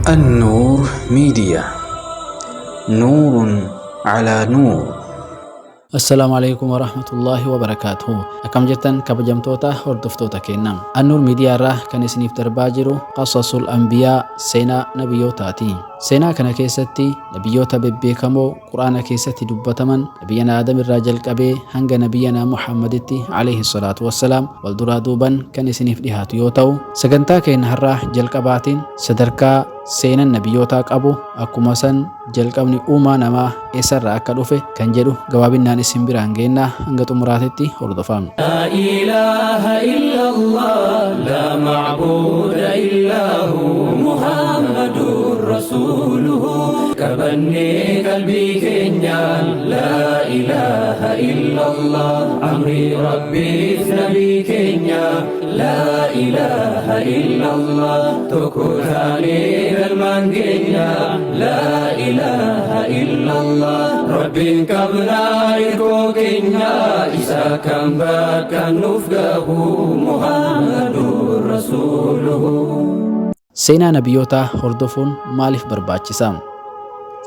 النور ميديا نور على نور. Assalaamu alaikum warahmatullaahi wabarakaatuhu. Akkam jirtan kabajamtoota hordoftoota keenya. Annuur Miidiyaa irraa kan isiniif darbaa jiru Qasasul Anbiyaa, seenaa nabiyyootaati. Seenaa kana keessatti nabiyyoota bebbeekamoo Quraana keessatti dubbataman, nabiyyana Aadam irraa jalqabee hanga nabiyyana Muhammaditti alayhi salaatu wassalaam, wal duraa duuban kan isiniif dhihaatu yoo ta'u, sagantaa keenya har'aa jalqabaatiin sadarkaa seenan nabiyyootaa qabu, akkuma san jalqabni uumaa namaa eessarraa akka dhufe kan jedhu gabaabinnaan isin biraan geennaa, hanga xumuraatitti hordofaa. لا إله إلا الله، لا معبود إلا هو، محمد رسوله. Qabannee qalbii keenyaan لا إله إلا الله، amrii Rabbiif nabii keenya، لا إله إلا الله، tokko taanee galmaan keenya، لا إله إلا الله. Rabbiin qabnaa hirkoo keenya, isa kan bakka nuuf gahu، محمد رسوله. Seenaa nabiyyootaa hordofuun maaliif barbaachisa?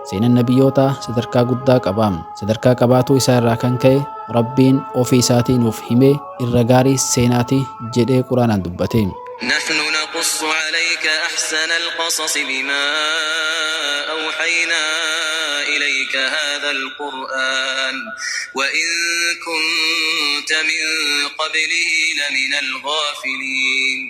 Seenaan nabiyyootaa sadarkaa guddaa qaba. Sadarkaa qabaatuu isaa irraa kan ka'e Rabbiin ofii isaatii nuuf himee irra gaarii seenaati jedhee Quraanaan dubbate. نحن نقص عليك أحسن القصص بما أوحينا إليك هذا القرآن وإن كنت من قبله لمن الغافلين.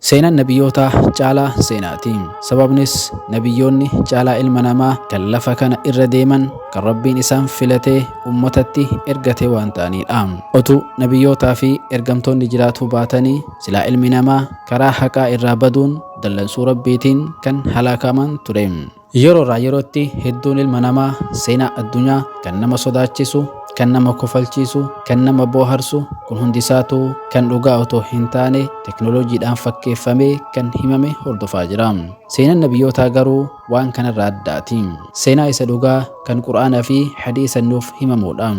Seenaan nabiyyootaa caalaa seenaati. Sababnis nabiyyoonni caalaa ilma namaa kan lafa kana irra deeman, kan Rabbiin isaan filatee ummatatti ergate waan ta'aniidha. Otuu nabiyyootaa fi ergamtoonni jiraatuu baatanii, silaa ilmi namaa karaa haqaa irraa baduun dallansuu Rabbiitiin kan halaakaman ture. Yeroo irraa yerootti hedduun ilma namaa seenaa addunyaa kan nama sodaachisu, kan nama kofalchiisu, kan nama booharsu kun hundisaatu kan dhugaa otoo hin taane teknooloojiidhaan fakkeeffamee kan himame hordofaa jira. Seenaan nabiyyootaa garuu waan kanarraa addaati. Seenaa isa dhugaa kan Qur'aanaa fi hadiisa nuuf himamuudha.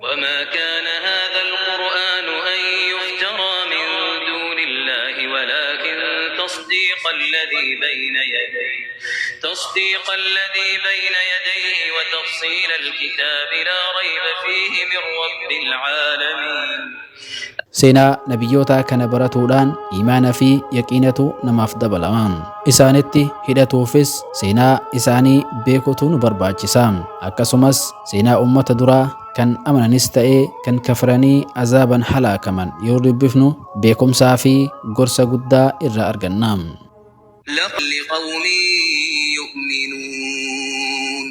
وما كان هذا القرآن أن يفترى من دون الله، ولكن تصديق الذي بين يديه وتفصيل الكتاب لا ريب فيه من رب العالمين. Seenaa nabiyyootaa kana baratuudhaan imaana fi yaqiinatu namaaf dabalama. Isaanitti hidhatuufis seenaa isaanii beekutu nu barbaachisa. Akkasumas seenaa ummata duraa kan amananis ta'ee kan kafaranii azaaban halaakaman yoo dubbifnu, beekumsaa fi gorsa guddaa irraa arganna. لقوم يؤمنون.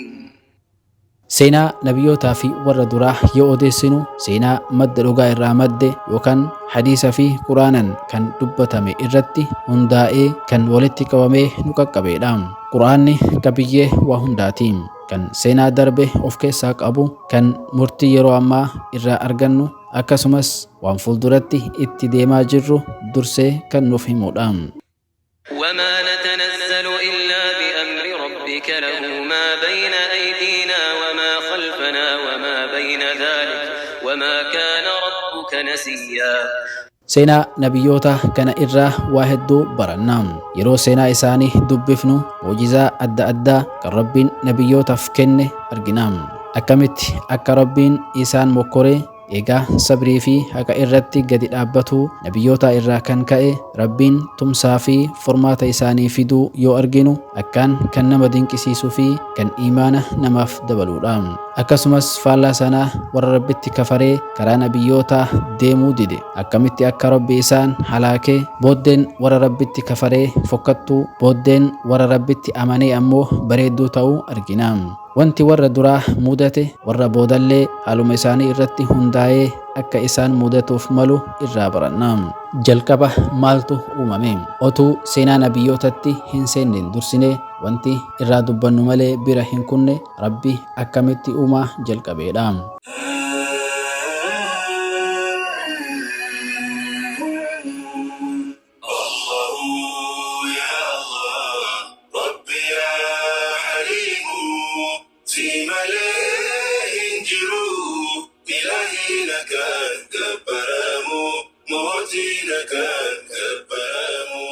Seenaa nabiyyootaa fi warra duraa yoo odeessinu, seenaa madda dhugaa irraa madde yookaan hadiisa fi Quraanan kan dubbatame irratti hundaa'ee kan walitti qabamee nu qaqqabeedha. Quraanni qabiyyee waa hundaati. Kan seenaa darbe of keessaa qabu, kan murtii yeroo ammaa irraa argannu, akkasumas waan fuulduratti itti deemaa jirru dursee kan nuuf himudha. وما نتنزل إلا بأمر ربك، له ما بين أيدينا وما خلفنا وما بين ذلك، وما كان ربك نسيا. Seenaa nabiyyoota kana irraa waa hedduu baranna. Yeroo seenaa isaanii dubbifnu, mu'jizaa adda addaa kan Rabbiin nabiyyootaaf kenne argina. Akkamitti akka Rabbiin isaan mokkoree, egaa sabrii fi haqa irratti gadi dhaabbatu nabiyyoota irraa kan ka'e Rabbiin tumsaa fi furmaata isaanii fiduu yoo arginu, akkaan kan nama dinqisiisuu fi kan imaana namaaf dabaludha. Akkasumas faallaa sanaa warra Rabbitti kafaree karaa nabiyyootaa deemuu dide akkamitti akka Rabbi isaan halaakee, booddeen warra Rabbitti kafaree fokkattuu, booddeen warra Rabbitti amanee ammoo bareedduu ta'uu argina. Wanti warra duraa mudate warra boodallee haaluma isaanii irratti hundaa'ee akka isaan mudatuuf malu irraa baranna. Jalqaba maaltu uumame? Otuu seenaa nabiyyootatti hin seenneen dursinee wanti irraa dubbannu malee bira hin kunne Rabbi akkamitti uumaa jalqabeedha. الله يا الله، ربي يا حليم، في ملئ jiru، إلهي كان كبرامو، موتينا كان كبرامو.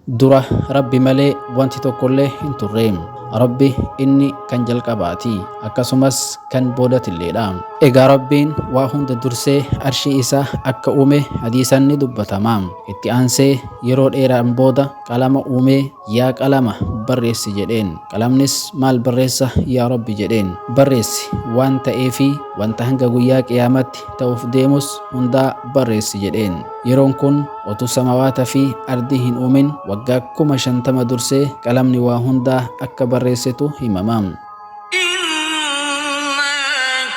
Dura Rabbi malee wanti tokkollee hin turre. Rabbi inni kan jalqabaati, akkasumas kan boodatilleedha. Egaa Rabbiin waa hunda dursee arshii isaa akka uume hadiisan ni dubbatama. Itti aansee yeroo dheeraan booda qalama uumee, yaa qalama barreessi jedheen. Qalamnis maal barreessa yaa Rabbi jedheen. Barreessi waan ta'ee fi wanta hanga guyyaa qiyaamatti ta'uuf deemus hundaa barreessi jedheen. Yeroon kun otuu samawaata fi ardii hin uumin waggaa 50,000 dursee qalamni waa hundaa akka barreessetu himama. إنا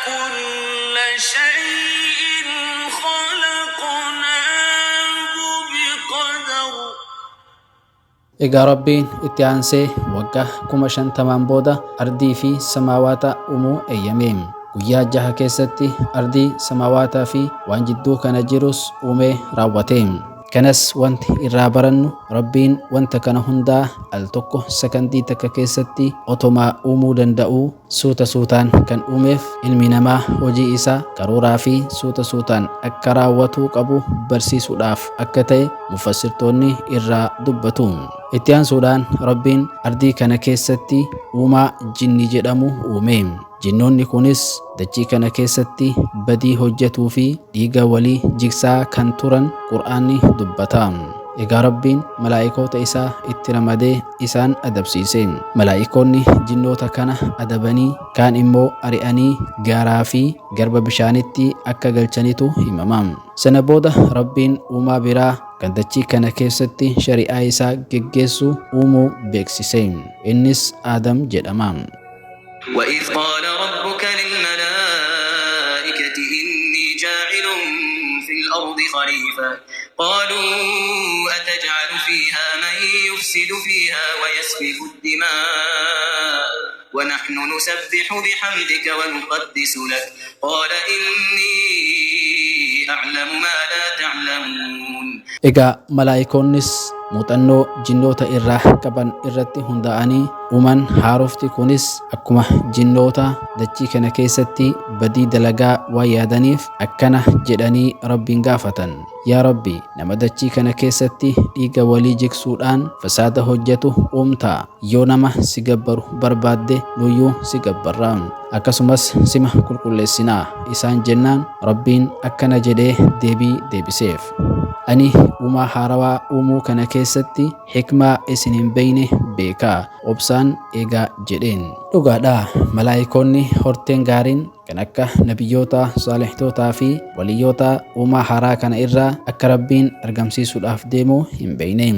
كل شيء خلقناه بقدر. Egaa Rabbiin itti aansee waggaa 50,000 booda ardii fi samaawaata uumuu eeyyame. Guyyaa 6 keessatti ardii, samaawaata fi waan jidduu kana jirus uumee raawwate. Kanas wanti irraa barannu Rabbiin wanta kana hundaa al tokko sakandii takka keessatti otomaa uumuu danda'uu suuta suutaan kan uumeef ilmi namaa hojii isaa karooraa fi suuta suutaan akka raawwatuu qabu barsiisuudhaaf akka ta'e mufassirtoonni irraa dubbatu. Itti aansuudhaan Rabbiin ardii kana keessatti uumaa jinni jedhamu uume. Jinnoonni kunis dachii kana keessatti badii hojjetuu fi dhiiga walii jigsaa kan turan Qur'aanni dubbata. Egaa Rabbiin malaa'ikoota isaa itti ramadee isaan adabsiise. Malaa'ikoonni jinnoota kana adabanii kaan immoo ari'anii gaaraa fi garba bishaanitti akka galchanitu himama. Sana booda Rabbiin uumaa biraa kan dachii kana keessatti shari'aa isaa geggeessu uumuu beeksise. Innis Aadam jedhama. وإذ قال ربك للملائكة إني جاعل في الأرض خليفة قالوا أتجعل فيها من يفسد فيها ويسفك الدماء ونحن نسبح بحمدك ونقدس لك قال إني أعلم ما لا تعلمون. Egaa malaa'ikoonnis muuxannoo jinnoota irraa qaban irratti hundaa'anii uuman haarofti kunis akkuma jinnoota dachii kana keessatti badii dalagaa waan yaadaniif akkana jedhanii Rabbiin gaafatan. Yaa Rabbi, nama dachii kana keessatti dhiiga walii jigsuudhaan fasaada hojjetu uumtaa? Yoo nama si gabbaru barbaadde nuyyuu si gabbarra, akkasumas sima qulqulleessinaa isaan jennaan Rabbiin akkana jedhee deebii deebiseef. Ani uumaa haarawaa uumuu kana keessatti hikmaa isin hin beekne beekaa, obsaan eegaa jedheen. Dhugaadha, malaa'ikoonni horteen gaariin kan akka nabiyyoota, saalihtootaa fi waliyyoota uumaa haaraa kana irraa akka Rabbiin argamsiisuudhaaf deemu hin beekne.